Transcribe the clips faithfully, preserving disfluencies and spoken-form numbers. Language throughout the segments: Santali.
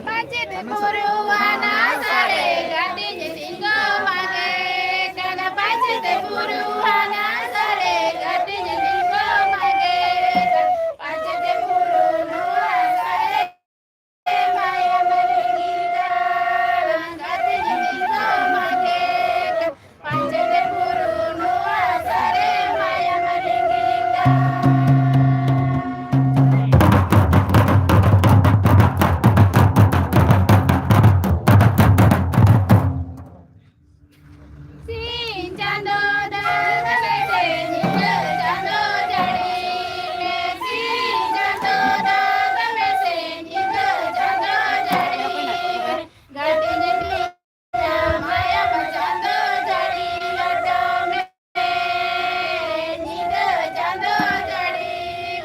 ᱯᱟᱸᱪᱮᱛ ᱯᱩᱨᱩᱣᱟᱱᱟ ᱥᱟᱲᱮ ᱜᱟᱹᱰᱤ ᱧᱮᱞ ᱥᱤᱝᱜᱚ ᱢᱟᱜᱮ ᱠᱟᱱᱟ᱾ ᱯᱟᱸᱪᱮᱛ ᱯᱩᱨᱩᱣᱟᱱᱟ ᱥᱟᱲᱮ ᱜᱟᱹᱰᱤ ᱧᱮᱞ ᱥᱤᱝᱜᱚ ᱢᱟᱜᱮ ᱠᱟᱱᱟ᱾ ᱯᱟᱸᱪᱮᱛ ᱯᱩᱨᱩ ᱱᱚᱣᱟ ᱥᱟᱲᱮ ᱢᱟᱭᱟ ᱢᱟᱹᱞᱤ ᱜᱤᱨᱤ ᱠᱟᱱᱟ᱾ ᱜᱟᱹᱰᱤ ᱧᱮᱞ ᱥᱤᱝᱜᱚ ᱢᱟᱜᱮ ᱠᱟᱱᱟ᱾ ᱯᱟᱸᱪᱮᱛ ᱯᱩᱨᱩ ᱱᱚᱣᱟ ᱥᱟᱲᱮ ᱢᱟᱭᱟ ᱢᱟᱹᱞᱤ ᱜᱤᱨᱤ ᱠᱟᱱᱟ᱾ ᱥᱤᱧ ᱪᱟᱸᱫᱚ ᱫᱟᱜᱽ ᱢᱮᱥᱮ ᱧᱤᱫᱟᱹ ᱪᱟᱸᱫᱚ ᱡᱟᱹᱲᱤ ᱢᱮ᱾ ᱥᱤᱧ ᱪᱟᱸᱫᱚ ᱫᱟᱜᱽ ᱢᱮᱥᱮ ᱧᱤᱫᱟᱹ ᱪᱟᱸᱫᱚ ᱡᱟᱹᱲᱤ ᱢᱮ᱾ ᱜᱟᱹᱰᱤ ᱧᱮᱞ ᱢᱟᱭᱟᱢ ᱪᱟᱸᱫᱚ ᱡᱟᱹᱲᱤ ᱞᱚᱴᱚᱢ ᱢᱮ᱾ ᱧᱤᱫᱟᱹ ᱪᱟᱸᱫᱚ ᱡᱟᱹᱲᱤ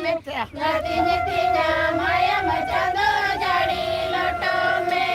ᱢᱮ᱾ ᱜᱟᱹᱰᱤ ᱧᱮᱞ ᱢᱟᱭᱟᱢ ᱪᱟᱸᱫᱚ ᱡᱟᱹᱲᱤ ᱞᱚᱴᱚᱢ ᱢᱮ᱾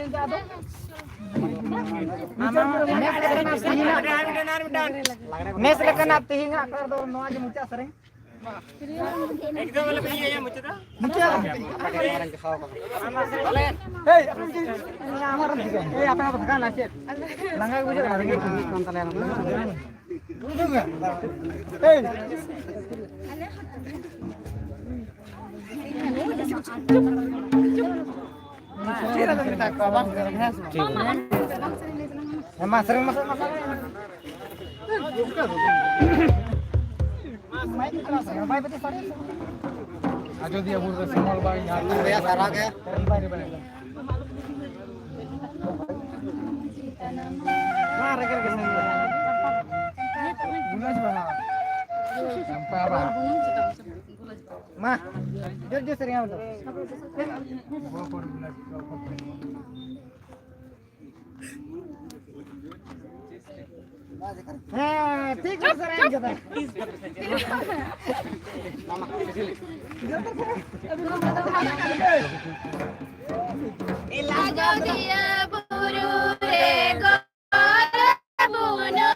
ᱱᱮᱥ ᱞᱮᱠᱟᱱᱟᱜ ᱛᱮᱦᱮᱧᱟᱜ, ᱱᱮᱥ ᱞᱮᱠᱟᱱᱟᱜ ᱛᱮᱦᱮᱧᱟᱜ ᱟᱠᱷᱲᱟ ᱫᱚ ᱱᱚᱣᱟ ᱜᱮ ᱢᱩᱪᱟᱹᱫ ᱥᱮᱨᱮᱧ᱾ ᱢᱩᱪᱟᱹᱫ᱾ ᱮᱭ, ᱟᱯᱮ ᱪᱮᱫ? ᱮᱭ, ᱟᱯᱮ ᱟᱯᱮ ᱯᱮ ᱛᱷᱟᱠᱟᱣ ᱮᱱᱟ ᱪᱮᱫ? ᱞᱟᱸᱜᱟ ᱜᱮ ᱵᱩᱡᱷᱟᱹᱜ ᱠᱟᱱᱟ, ᱨᱮᱸᱜᱮᱡ ᱠᱟᱱ ᱛᱟᱞᱮᱭᱟ᱾ ᱮᱭ᱾ ᱪᱮᱫ ᱟᱫᱚ ᱢᱮᱛᱟ ᱠᱚᱣᱟ, ᱵᱟᱝ ᱥᱮᱨᱮᱧ, ᱦᱮᱸ ᱥᱮ ᱵᱟᱝ? ᱦᱮᱸ, ᱢᱟ ᱥᱮᱨᱮᱧ ᱢᱟᱥᱮ, ᱢᱟ ᱥᱮᱨᱮᱧ᱾ ᱟᱡᱚᱫᱤᱭᱟᱹ ᱵᱩᱨᱩ ᱨᱮ ᱥᱮᱸᱜᱮᱞ ᱵᱟᱭ ᱧᱟᱢ᱾ ᱵᱚᱭᱦᱟ ᱥᱟᱨᱟ ᱜᱮ᱾ ᱵᱟᱭ ᱨᱮᱵᱮᱱ᱾ ᱱᱚᱣᱟ ᱨᱮᱜᱮ ᱨᱮᱜᱮ ᱥᱮᱸᱜᱮᱞ᱾ ᱜᱩᱞᱟᱹᱡ ᱵᱟᱦᱟ᱾ ᱪᱟᱢᱯᱟ ᱵᱟᱦᱟ᱾ ᱢᱟ, ᱡᱳᱨ ᱡᱳᱨ ᱥᱮᱨᱮᱧ ᱟᱢ ᱫᱚ᱾ ᱦᱮᱸ, ᱴᱷᱤᱠ ᱜᱮ ᱥᱮᱨᱮᱧ ᱠᱟᱫᱟ᱾ ᱟᱡᱚᱫᱤᱭᱟᱹ ᱵᱩᱨᱩ ᱨᱮ ᱜᱚᱲ ᱵᱩᱱᱩ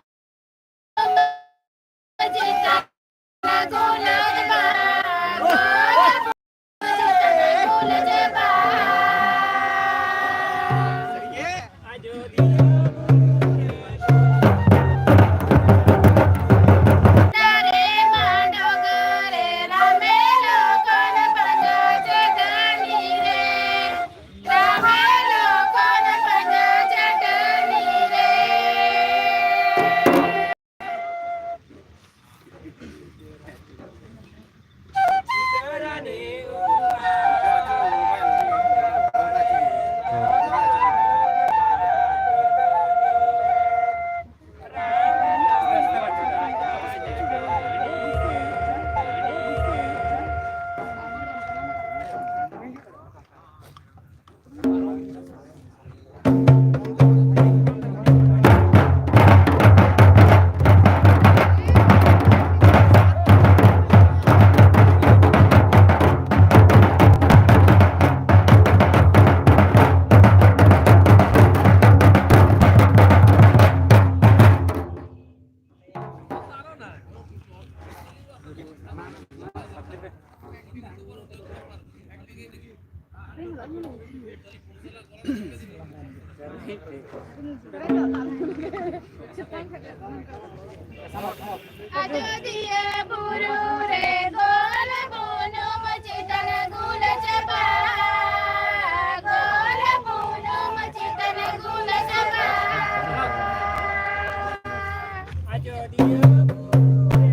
ᱟᱡᱚᱫᱤᱭᱟᱹ ᱵᱩᱨᱩ ᱨᱮ ᱜᱳᱞ ᱵᱩᱱᱩᱢ ᱪᱮᱛᱟᱱ ᱜᱩᱞ ᱪᱟᱵᱟ, ᱜᱳᱞ ᱵᱩᱱᱩᱢ ᱪᱮᱛᱟᱱ ᱜᱩᱞ ᱪᱟᱵᱟ᱾ ᱟᱡᱚᱫᱤᱭᱟᱹ ᱵᱩᱨᱩ ᱨᱮ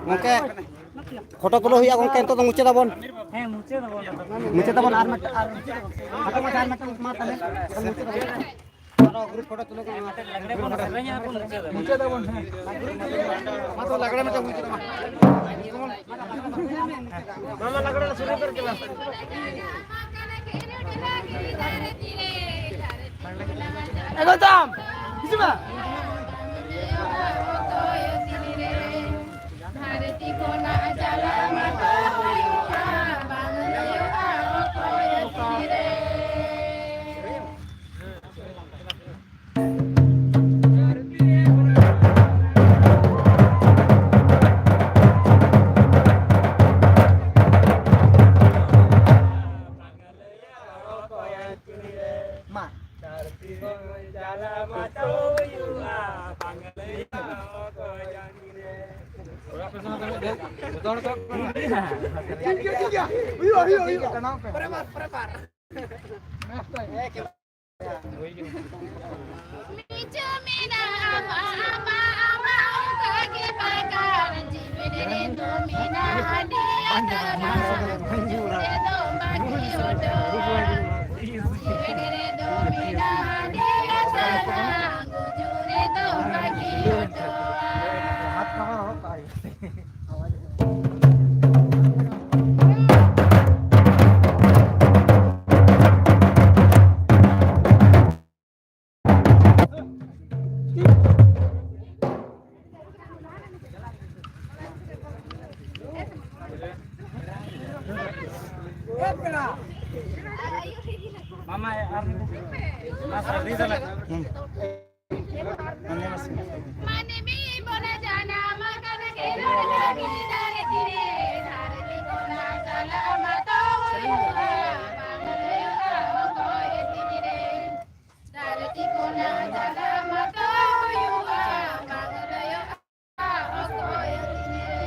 ᱜᱚᱝᱠᱮ, ᱯᱷᱳᱴᱳ ᱛᱩᱞᱟᱹᱣ ᱦᱩᱭᱩᱜᱼᱟ ᱜᱚᱝᱠᱮ, ᱱᱤᱛᱚᱜ ᱫᱚ ᱢᱩᱪᱟᱹᱫ ᱟᱵᱚᱱ᱾ ᱦᱮᱸ, ᱢᱩᱪᱟᱹᱫ ᱟᱵᱚᱱ᱾ ᱢᱩᱪᱟᱹᱫ ᱟᱵᱚᱱ, ᱟᱨ ᱢᱤᱫᱴᱟᱝ, ᱟᱨ ᱢᱤᱫᱴᱟᱝ, ᱢᱟ ᱛᱟᱦᱞᱮ, ᱟᱨ ᱢᱩᱪᱟᱹᱫ ᱟᱵᱚᱱ᱾ ᱟᱨᱚ ᱜᱨᱩᱯ ᱯᱷᱳᱴᱳ ᱛᱩᱞᱟᱹᱣ ᱠᱟᱱᱟ᱾ ᱞᱟᱜᱽᱲᱮ ᱵᱚᱱ ᱥᱮᱨᱮᱧᱟ, ᱵᱚᱱ ᱢᱩᱪᱟᱹᱫᱟ᱾ ᱢᱩᱪᱟᱹᱫ ᱟᱵᱚᱱ, ᱦᱮᱸ᱾ ᱢᱟ ᱛᱚ, ᱞᱟᱜᱽᱲᱮ ᱢᱤᱫᱴᱟᱝ ᱦᱩᱭ ᱠᱟᱱᱟ, ᱢᱟ᱾ ᱢᱟᱢᱟ, ᱞᱟᱜᱽᱲᱮ ᱥᱩᱨᱩ ᱠᱚᱨ ᱠᱮᱞᱟ᱾ ᱮᱜᱳ ᱛᱟᱢ, ᱦᱤᱡᱩᱜ ᱢᱮ᱾ ᱢᱟ᱾ ᱴᱷᱤᱠ ᱜᱮᱭᱟ, ᱴᱷᱤᱠ ᱜᱮᱭᱟ᱾ ᱦᱩᱭᱩᱜᱼᱟ, ᱦᱩᱭᱩᱜᱼᱟ, ᱦᱩᱭᱩᱜᱼᱟ᱾ ᱯᱚᱨᱮᱨ ᱵᱟᱨ, ᱯᱚᱨᱮᱨ ᱵᱟᱨ᱾ ᱢᱤᱪᱷᱟᱹ ᱢᱮᱱᱟᱜᱼᱟ, ᱵᱟᱝ, ᱵᱟᱝ, ᱵᱟᱝ, ᱚᱱᱠᱟ ᱜᱮ ᱵᱟᱝ ᱠᱟᱱᱟ᱾ ᱡᱤᱣᱤ ᱨᱮᱫᱚ ᱢᱮᱱᱟᱜᱼᱟ ᱟᱹᱰᱤ ᱟᱸᱴ ᱨᱟᱱ᱾ ᱜᱩᱡᱩᱜ ᱨᱮᱫᱚ ᱵᱟᱹᱜᱤ ᱦᱚᱴᱚ᱾ ᱡᱤᱣᱤ ᱨᱮᱫᱚ ᱢᱮᱱᱟᱜᱼᱟ ᱟᱹᱰᱤ ᱟᱸᱴ ᱨᱟᱱ᱾ ᱜᱩᱡᱩᱜ ᱨᱮᱫᱚ ᱵᱟᱹᱜᱤ ᱦᱚᱴᱚ᱾ ᱢᱟᱢᱟ, ᱟᱨ ᱢᱤᱫ ᱫᱷᱟᱣ᱾ ᱢᱟ, ᱥᱟᱹᱨᱫᱤ ᱫᱚ ᱞᱟᱜᱟᱜ᱾ ᱢᱟᱹᱱᱢᱤ ᱵᱚᱱ ᱡᱟᱱᱟᱢ ᱟᱠᱟᱱᱟ ᱠᱷᱮᱞᱳᱰ ᱞᱟᱹᱜᱤᱫ ᱫᱷᱟᱹᱨᱛᱤ ᱨᱮ᱾ ᱫᱷᱟᱹᱨᱛᱤ ᱠᱷᱚᱱᱟᱜ ᱪᱟᱞᱟᱜ ᱢᱟᱛᱚ ᱦᱩᱭᱩᱜᱼᱟ, ᱵᱟᱝ ᱦᱩᱭᱩᱜᱼᱟ ᱚᱠᱚᱭ ᱛᱤᱨᱮ᱾ ᱫᱷᱟᱹᱨᱛᱤ ᱠᱷᱚᱱᱟᱜ ᱪᱟᱞᱟᱜ ᱢᱟᱛᱚ ᱦᱩᱭᱩᱜᱼᱟ, ᱵᱟᱝ ᱦᱩᱭᱩᱜᱼᱟ ᱚᱠᱚᱭ ᱛᱤᱨᱮ᱾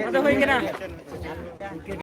ᱟᱫᱚ ᱦᱩᱭ ᱠᱟᱱᱟ᱾